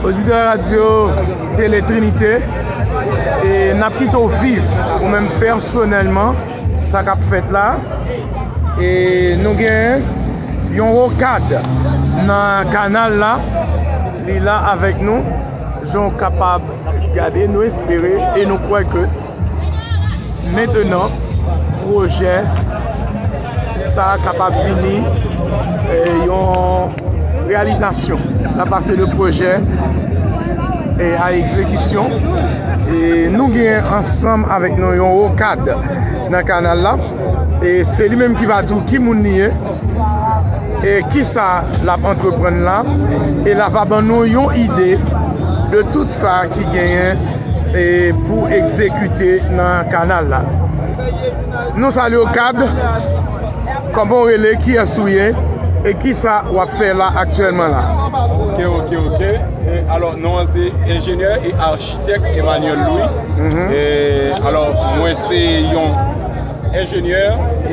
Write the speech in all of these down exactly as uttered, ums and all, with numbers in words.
Oditè Radyo Tele Trinite, e n ap kite w viv ou menm pèsonèlman sa k ap fèt la. E nou gen yon wokad nan kanal la, li la avèk nou. Jan w kapab gade, nou espere e nou kwè ke mentenan pwojè sa kapab vini, e, yon reyalizasyon. N ap pase de pwojè, e, a egzekisyon. E nou gen ansanm avèk nou yon wokad nan kanal la. E se li menm ki va di w ki moun li ye, e kisa l ap antreprann la, e l a va ban nou yon ide de tout sa ki genyen, e pou egzekite nan kanal la. Nou salye w, kad. Kòman w rele? Kiyès ou ye? E kisa w ap fè la aktyèlman la? Ok, ok, ok. E, alò, non an se enjenyè e achitèk Emmanuel Louis. E, alò, mwen se yon enjenyè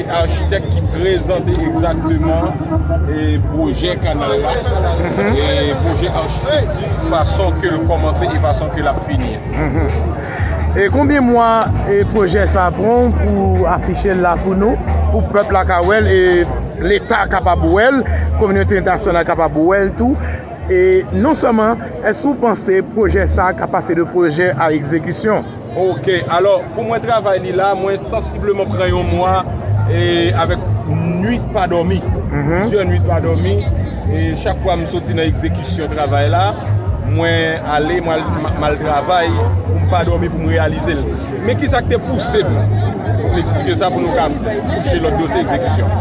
e achitèk ki prezante egzakteman, e, pwojè kanal la, e pwojè achitekti, fason ke l kòmanse e fason ke l ap fini. E konbyen mwa, e, pwojè sa pran w pou afiche l la pou nou, pou pèp la ka wè l, e Leta kapab wè l, kominote entènasyonal kapab wè l tou? E non sèlman, èske w panse pwojè sa ka pase de pwojè a egzekisyon? Ok, alò, pou mwen travay li la, mwen sansibleman pran yon mwa, e avèk nwit pa dòmi. Plizyè nwit pa dòmi. E chak fwa m soti nan egzekisyon travay la, mwen ale, mwen al, m al travay pou m pa dòmi, pou m reyalize l. Men kisa k te pouse m? Pou m eksplike sa, pou nou ka kouche lòt dosye egzekisyon.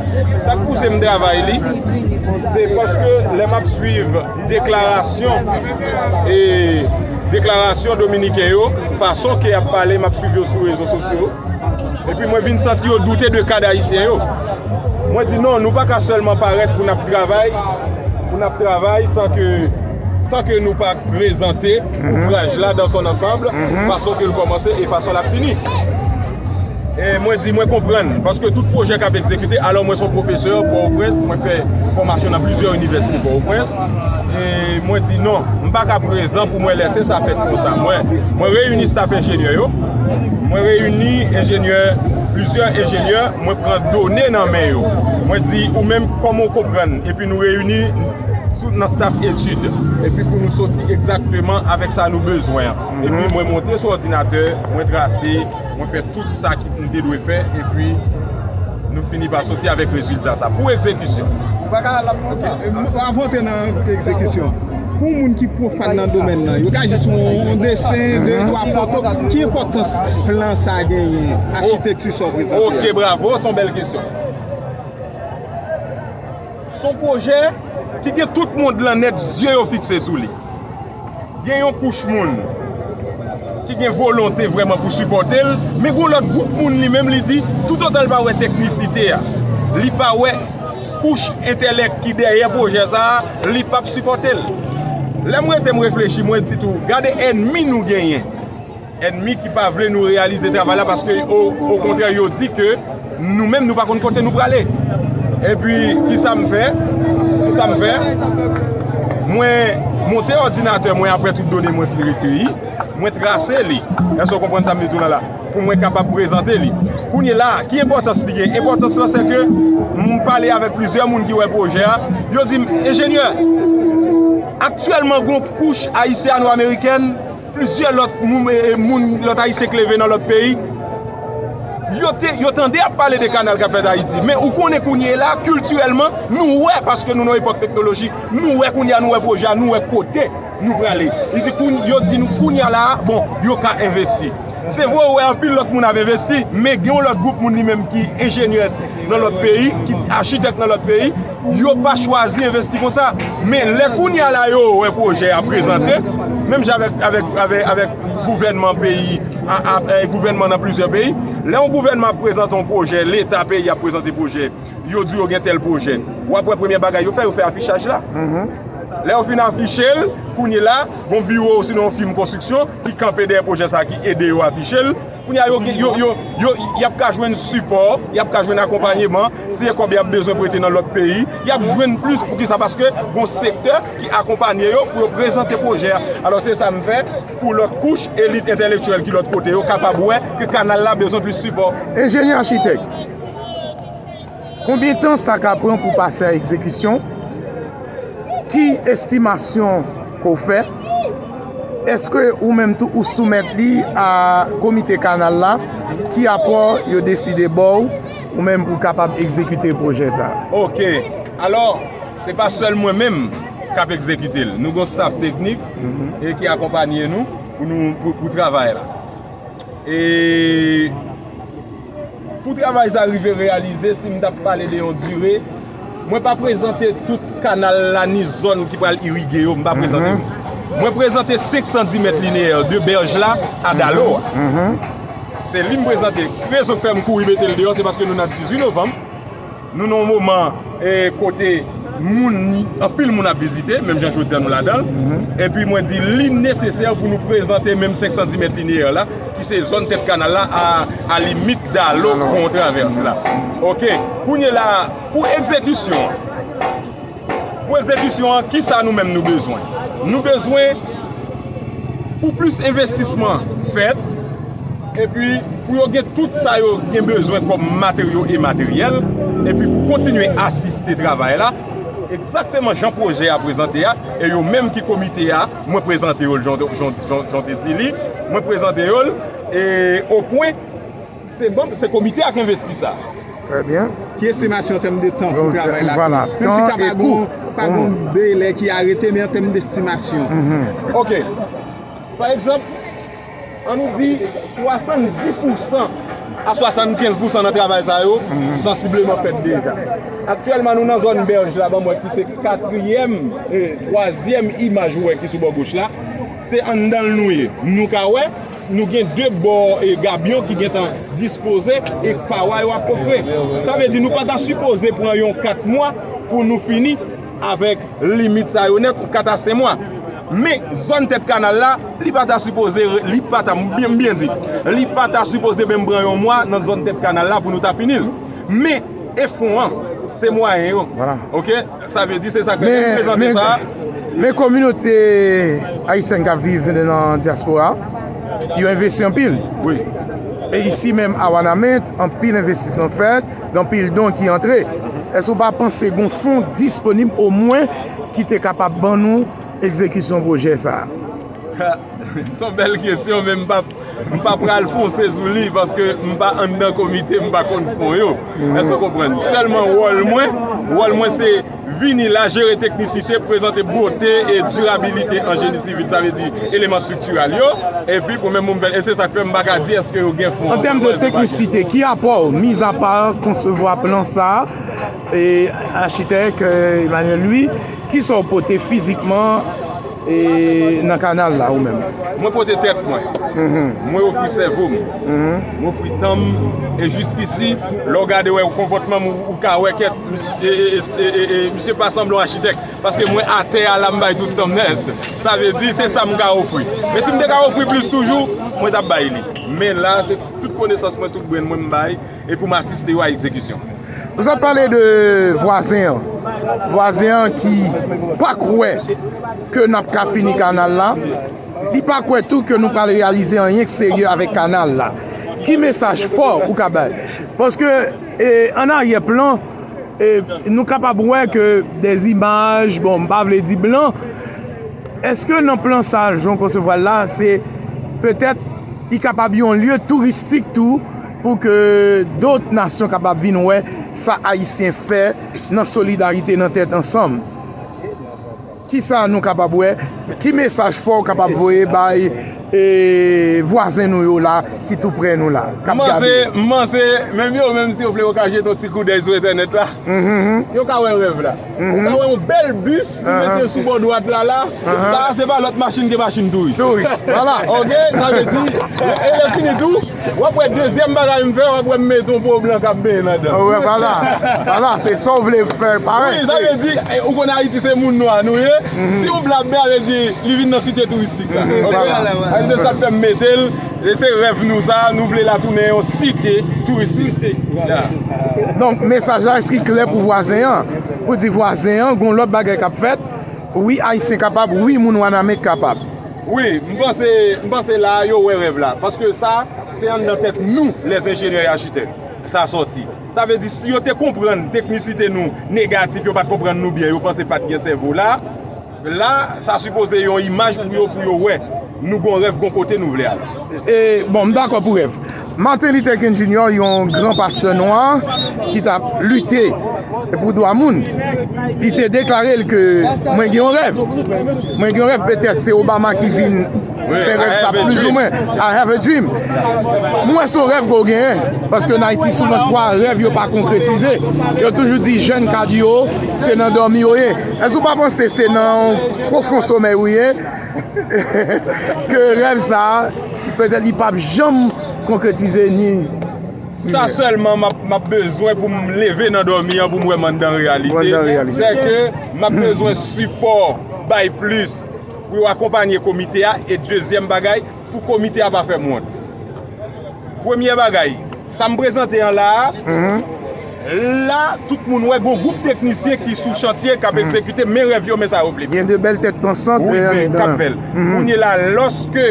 Sa k pouse m travay li, se paske lè m ap swiv deklarasyon, e deklarasyon dominiken yo, fason ke y ap pale, m ap swiv yo sou rezo sosyo. Epi mwen vin santi yo doute de kad ayisyen yo. Mwen di non, nou pa ka sèlman parèt pou n ap travay, pou n ap travay san ke, san ke nou pa prezante ouvraj la dans son ensemble, fason ke l kòmanse e fason l ap fini. E mwen di, mwen konprann, paske tout pwojè k ap egzekite, alò mwen se yon pwofesè Pòtoprens, mwen fè fòmasyon nan plizyè inivèsite Pòtoprens, e mwen di non, m pa ka prezan pou mwen lèse sa fèt konsa. Mwen, mwen reyini staf enjenyè yo, mwen reyini enjenyè, plizyè enjenyè, mwen pran done nan men yo. Mwen di, ou menm, kòman w konprann? Epi nou reyini sou, nan staf etid. Epi pou nou soti egzakteman avèk sa nou bezwen an. Epi mwen monte sou òdinatè, mwen trase, mwen fè tout sa ki m te dwe fè, epi nou fini pa soti avèk rezilta sa. Pou egzekisyon. Avan w antre nan egzekisyon, pou yon moun ki pwofàn nan domèn nan, yo ka jis wè yon desen, de twa foto, ki enpòtans plan sa genyen, achitekti sa w prezante a? Ok, bravo, se yon bèl kesyon. Se yon pwojè ki gen tout mond lan nèt zye yo fikse sou li. Gen yon kouch moun ki gen volonte vrèman pou sipòte l, men gen yon lòt gwoup moun li menm li di, toutotan l pa wè teknisite a, li pa wè kouch entèlèk ki dèyè pwojè sa a, li p ap sipòte l. Lè m rete m reflechi, mwen di tou, gade ènmi nou genyen. Ènmi ki pa vle nou reyalize travay la paske o, okontrè yo di ke nou menm nou pa konn kote nou prale. Epi kisa m fè? Kisa m fè? Mwen monte òdinatè mwen apre tout done mwen fin rekeyi, mwen trase li. Èske w konprann sa m di tou la la? Pou mwen kapab prezante li. Kounye la, ki enpòtans li gen? Enpòtans lan se ke m pale avèk plizyè moun ki wè pwojè a, yo di m, enjenyè, aktyèlman gen yon kouch ayisyano-amerikèn, plizyè lòt moun, e, moun, lòt ayisyen k leve nan lòt peyi, yo te, yo tande ap pale de kanal k ap fèt Ayiti. Men ou konnen kounye la, kiltirèlman, nou wè, paske nou nan epòk teknoloji, nou wè kounye a, nou wè pwojè a, nou wè kote nou prale. Li di, kounye, yo di nou kounye a la a, bon, yo ka envesti. Se vre, ou wè anpil lòt moun ap envesti, men gen yon lòt gwoup moun li menm ki enjenyè nan lòt peyi, ki achitèk nan lòt peyi, yo pa chwazi envesti konsa. Men lè kounye a la yo wè pwojè a prezante, menm jan avèk, avèk, avèk, avèk gouvènman peyi, a, a, e, gouvènman nan plizyè peyi, lè yon gouvènman ap prezante yon pwojè, leta peyi ap prezante pwojè, yo di yo gen tèl pwojè. W ap wè premyè bagay yo fè, yo fè afichaj la. Lè yo fin afiche l, kounye la, gon biwo osinon yon fim konstriksyon ki kanpe dèyè pwojè sa a, ki ede yo afiche l. Kounye a, yo, gen- yo, yo, yo, y ap ka jwenn sipò, y ap ka jwenn akonpanyeman. Si se kòb y ap bezwen prete nan lòt peyi, y ap jwenn plis. Poukisa? Paske gon sektè ki akonpanye yo pou yo prezante pwojè a. Alò, se sa m fè pou lòt kouch elit entèlektyèl ki lòt kote yo kapab wè ke kanal la bezwen plis sipò. Enjenyè achitèk, konbyen tan sa ka pran pou pase a egzekisyon? Ki estimasyon ke w fè? Èske ou menm tou ou soumèt li a komite kanal la? Ki apò yo deside ba w, ou menm pou w kapab egzekite pwojè sa a? Oke. Alò, se pa sèl mwen menm k ap egzekite l. Nou gon staff teknik e ki akonpanye nou pou nou, pou, pou travay la. E pou travay sa rive reyalize, si m t ap pale de yon dire, mwen pa prezante tout kanal la ni zòn ki pral irige yo, m pa prezante yo. Mwen prezante senk san di mèt lineyè de bèj la a Dalo a. Se li m prezante. Rezon k fè m kouri mete l deyò, se paske nou nan dizuit novanm. Nou nan yon moman e, kote moun, anpil moun ap vizite, menm jan jodi a nou ladan l. Epi mwen di li nesesè pou nou prezante menm senk san di mèt lineyè la, ki se zòn tèt kanal la, a, a limit Dalo Pon Travès la. Oke, kounye la, pou egzekisyon an, pou egzekisyon an, kisa nou menm nou bezwen? Nou bezwen pou plis envestisman fèt, epi pou yo gen tout sa yo gen bezwen kòm materyo e materyèl, epi pou kontinye asiste travay la, egzakteman jan pwojè a prezante a, e yo menm ki komite a, mwen prezante yo l jan, jan, jan, jan w te di li, mwen prezante yo l, e o pwen, se manm, se komite a k envesti sa. Trè byen. Ki estimasyon an tèm de tan pou travay la? Menm si ka pa gon, pa gon delè ki arete, men an tèm destimasyon. Oke. Pa egzanp, ann nou di swasanndis pousan a swasannkenz pousan nan travay sa yo sansibleman fèt deja. Aktyèlman, nou nan zòn bèj la, ban m wè ki se katriyèm, e, twazyèm imaj ou wè ki sou bò goch la. Se anndan l nou ye. Nou ka wè, nou gen de bò, e, gabyon ki gentan dispoze e pawa yo ap kofre. Sa vle di nou pa ta sipoze pran yon kat mwa pou nou fini avèk limit sa yo nèt, ou kat a senk mwa. Men, zòn tèt kanal la, li pa ta sipoze, li pa ta, m byen, m byen di, li pa ta sipoze menm pran yon mwa nan zòn tèt kanal la pou nou ta fini l. Men, e fon an, se mwayen yo. Oke? Sa vle di, se sa k fè m prezante sa. Men kominote ayisyèn k ap viv nan dyaspora, yo envesti anpil. Wi. E isi menm a Wanament, anpil envestisman fèt, gen anpil don ki antre. Èske w pa panse gen yon fon disponib omwen ki te kapab ban nou egzekisyon pwojè sa a? Se yon bèl kesyon, men m p ap, m pa pral fonse sou li, paske m pa anndan komite, m pa konn fon yo. Èske w konprann? Sèlman wòl mwen, wòl mwen se vini la, jere teknisite, prezante bote e dirabilite an jeni sivil, sa vle di eleman estriktiral yo, epi pou menm moun fè l. E se sa k fè m pa ka di èske yo gen fon an. An tèm de teknisite, ki apò w, mizapa konsevwa plan sa a, e achitèk, e, Emmanuel Louis, kisa w pote fizikman e nan kanal la, ou menm? Mwen pote tèt mwen. Mwen ofri sèvo m. Mwen ofri tan m. E jiskisi, lè w gade wè konpòtman m, ou, ou ka wè kèt, misye, e, e, e, e, e, misye pa sanble yon achitèk. Paske mwen atè a la, m bay tout tan m nèt. Sa vle di, se sa m ka ofri. Men si m te ka ofri plis toujou, mwen t ap bay li. Men la, se tout konesans mwen, tout brenn mwen m bay, e pou m asiste yo a egzekisyon. Ou sa pale de vwazen an. Vwazen an ki pa kwè ke n ap ka fini kanal la. Li pa kwè tou ke nou pral reyalize anyen k serye avèk kanal la. Ki mesaj fò ou ka bay? Paske, e, an aryè plan, e, nou kapab wè ke dèzimaj, bon, m pa vle di blan, èske nan plan sa, jan w konsevwa l la, se petèt li kapab yon lye touristik tou pou ke dòt nasyon kapab vin wè sa Ayisyen fè nan solidarite, nan tèt ansanm? Kisa nou kapab wè? Ki mesaj fò w kapab voye bay, e, vwazen nou yo la ki tou prè nou la, k ap gade? M panse, m panse, menm yo, menm si yo vle, yo ka jete yon ti koudèy sou entènèt la. Yo ka wè rèv la. Ou ka wè yon bèl bis nou mete sou bò dwat la la. Sa a se pa lòt machin ke machin touris. Touris, vwala. Oke, sa vle di, e lè fini tou, w ap wè dezyèm bagay m fè, w ap wè m mete yon po blan k ap benyen ladan. Vwala, vwala, se sa w vle fè parèt. Wi, sa vle di, e, ou konn Ayiti se moun nwa nou ye. Si yon blan ap benyen, sa vle di li vin nan site touristik la. Oke? Vwala. Se sa k fè m mete l, e se rèv nou sa, nou vle la tounen yon site touristik. Ya. Donk, mesaj la, èske li klè pou vwazen an? Pou di vwazen an, gon lòt bagay k ap fèt. Wi, Ayisyen kapab, wi, moun Wanament kapab. Wi, m panse, m panse la, yo wè rèv la. Paske sa, se anndan tèt nou, lèzenjenyè e achitèk, sa sòti. Sa vle di, si yo te konprann teknisite nou negatif, yo pa t konprann nou byen, yo panse pa t gen sèvo la, la, sa sipoze yon imaj pou yo, pou yo wè nou gon rèv, gon kote nou vle ale. E, bon, m dakò pou rèv. Martin Luther King Junior, yon gran pastè nwa ki t ap lite pou dwa moun, li te deklare l ke mwen gen yon rèv. Mwen gen yon rèv, petèt se Obama ki vin fè rèv sa plis ou mwen. I have a dream. Mwen se yon rèv ke w genyen. Paske an Ayiti, souvantfwa, rèv yo pa konkretize. Yo toujou di jèn ka di yo, se nan dòmi yo ye. Èske w pa panse se nan yon pwofon somèy ou ye? Ke rèv sa a, petèt li p ap janm konkretize ni. Sa sèlman m ap, m ap bezwen pou m leve nan dòmi an pou m wè m anndan reyalite. Sè ke m ap bezwen sipò bay plis pou yo akonpanye komite a. E dezyèm bagay, pou komite a pa fè m wont. Premye bagay, sa m prezante an la a, la, tout moun wè gon gwoup teknisyen ki sou chantye k ap egzekite, men rèv yo, men sa yo vle fè. Gen de bèl tèt pansant. Wi, men k ap fè l. Kounye la, lòske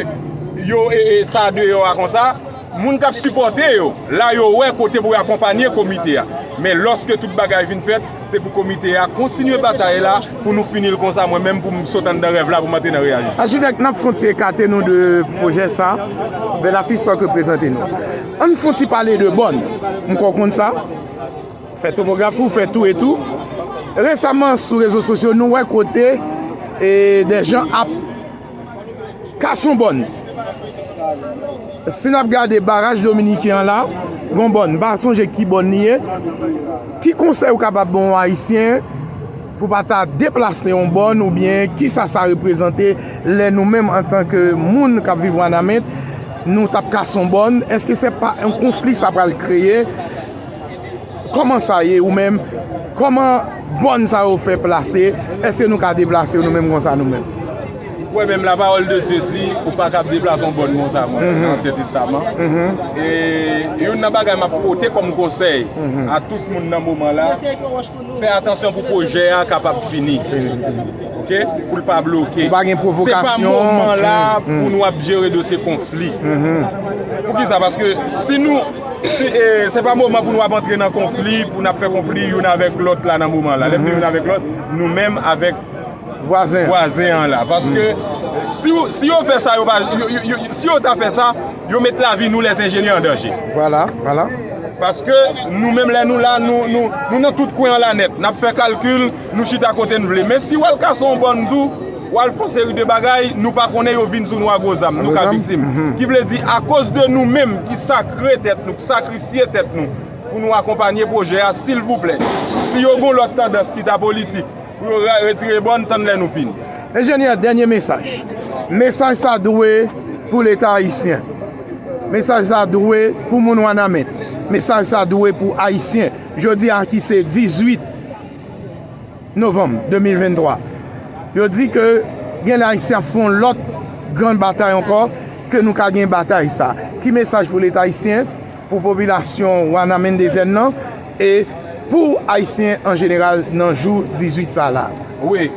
yo, e, e, sa deyò a konsa, moun k ap sipòte yo, la yo wè kote pou yo akonpanye komite a. Men lòske tout bagay vin fèt, se pou komite a kontinye batay la, pou nou fini l konsa, mwen menm pou m sot anndan rèv la, pou m antre nan reyalite. Achitèk, n ap fè yon ti ekate nou de pwojè sa, bèl afich sa w te prezante nou. Ann fè yon ti pale de bòn, m kwè w konn sa. Fè topografi w, fè tou e tou. Resaman, sou rezo sosyo, nou wè kote e, de jan ap kase yon bòn. Si n ap gade baraj Dominiken an la, gon bòn, m pa sonje ki bòn li ye. Ki konsèy ou kapab ban yon Ayisyen pou pa ta deplase yon bòn, oubyen kisa sa reprezante lè nou menm antanke moun k ap viv Wanament, nou t ap kase yon bòn? Èske se pa yon konfli sa pral kreye? Kòman sa ye ou menm? Kòman bòn sa yo fè plase? Èske nou ka deplase yo nou menm konsa nou menm? Ou wè menm la parole de Dieu di ou pa kab deplase yon bòn konsa konsa nan Ansyen Testaman. E youn nan bagay m ap pote kòm konsèy a tout moun nan moman la, fè atansyon pou pwojè a kapab fini. Oke? Pou l pa bloke. Pou pa gen pwovokasyon. Se pa moman la pou nou ap jere dosye konfli. Poukisa? Paske si nou, si, e, se pa moman pou nou ap antre nan konfli, pou n ap fè konfli youn avèk lòt la nan moman la. Lè m di youn avèk lòt, nou menm avèk vwazen an la. Paske si, si yo fè sa, yo pa, yo, yo, yo, si yo ta fè sa, yo met lavi nou, lèzenjenyè, an danje. Vwala, vwala. Paske nou menm, lè nou la, nou, nou, nou nan tout kwen an la nèt. N ap fè kalkil, nou chita kote n vle. Men si w al kase yon bòn tou, w al fè yon seri de bagay, nou pa konnen, yo vin sou nou a gwo zam, nou ka viktim. Ki vle di, akoz de nou menm ki sakre tèt nou, ki sakrifye tèt nou, pou nou akonpanye pwojè a, silvouplè, si yo gon lòt tandans ki ta politik, pou yo ra-, retire bòn, tann lè nou fini. Enjenyè, dènye mesaj. Mesaj sa dwe pou Leta ayisyen. Mesaj sa dwe pou moun Wanament. Mesaj sa dwe pou Ayisyen. Jodi a ki se dizuit novanm de mil venntwa. Yo di ke gen lè Ayisyen ap fè yon lòt grann batay ankò, ke nou ka gen batay sa. Ki mesaj pou Leta ayisyen, pou popilasyon Wanament Dezèn nan, e pou Ayisyen an jeneral nan jou dizuit sa la? Wi.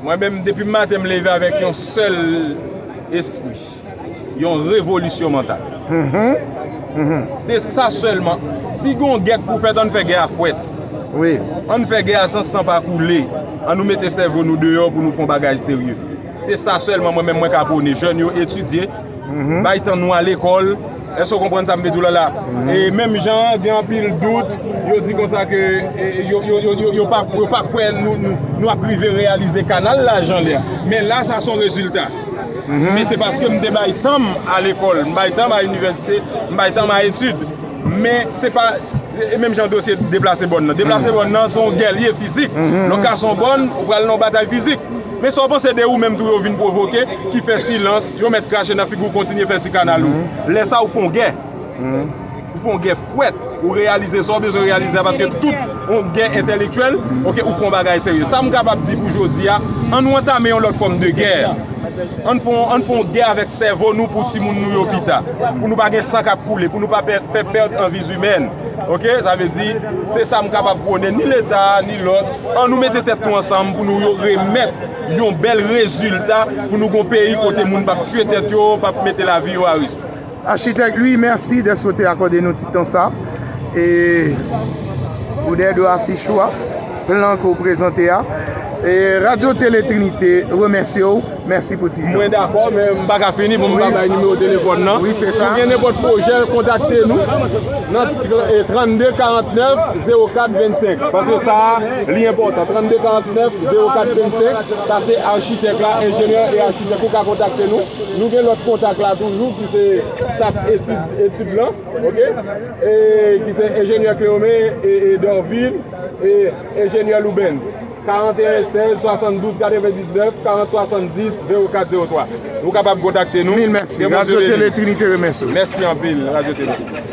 Mwen menm, depi maten, m leve avèk yon sèl espri. Yon revolisyon mantal. Se sa sèlman. Si gen yon gè k pou fèt, ann fè gè a fwèt. Ann fè gè a san san pa koule. Ann nou mete sèvo nou deyò pou nou fè yon bagay serye. Se sa sèlman mwen menm mwen ka pwone. Jèn yo etidye, bay tan nou al lekòl. Èske w konprann sa m vle di w la la? E menm jan an, gen anpil dout, yo di konsa ke, e, yo, yo, yo, yo, yo pa, yo pa kwè nou, nou, nou ap rive reyalize kanal la jan l ye a. Men la, sa se yon rezilta. Men se paske m te bay tan m a lekòl, m bay tan m a inivèsite, m bay tan m a etid. Men se pa, e, e menm jan dosye deplase bòn nan. Deplase bòn nan se yon gè l ye fizik. Lè w kase yon bòn, ou pral nan yon batay fizik. Men sa w panse de ou menm tou yo vin pwovoke, ki fè silans, yo mèt krache nan figi w, kontinye fè ti kanal ou. Lè sa a ou fè yon gè. Ou fè yon gè fwèt, ou reyalize sa w bezwen reyalize a, paske tout yon gè entèlektyèl, oke, ou fè yon bagay serye. Sa m kapab di pou jodi a, ann nou antame yon lòt fòm de gè. Ann fè yon, ann fè yon gè avèk sèvo nou pou timoun nou yo pita. Pou nou pa gen san k ap koule, pou nou pa pè- fè pèt an vi imèn. Oke, sa vle di, se sa m kapab pwone, ni Leta, ni lòt. Ann nou mete tèt nou ansanm pou nou yo remèt yon bèl rezilta, pou nou gon peyi kote moun p ap tiye tèt yo, p ap mete lavi yo a risk. Achitèk Louis, mèsi dèske w te akòde nou ti tan sa. E ou dèyè do afich ou a, plan ke w prezante a. E Radyo Tele Trinite remèsye w. Mèsi pou ti tan. Mwen dakò, men m pa ka fini pou m pa bay nimewo telefòn nan. Wi, se sa. Si w gen nenpòt pwojè, kontakte nou nan tr- e trannde karantnèf zewo kat vennsenk. Paske sa a, li enpòtan. Trannde karantnèf zewo kat vennsenk, sa se achitèk la, enjenyè e achitèk. Ou ka kontakte nou. Nou gen lòt kontak la toujou ki se staff etid, etid lan, oke? E ki se enjenyè Cléomé e, e Dorvil e enjenyè Loubens. Karant e en sèz swasanndouz katrevendiznèf, karant swasanndis zewo kat zewo twa. Nou kapab kontakte nou. Mil mèsi. Radyo Tele Trinite remèsye w. Mèsi anpil, Radyo Tele.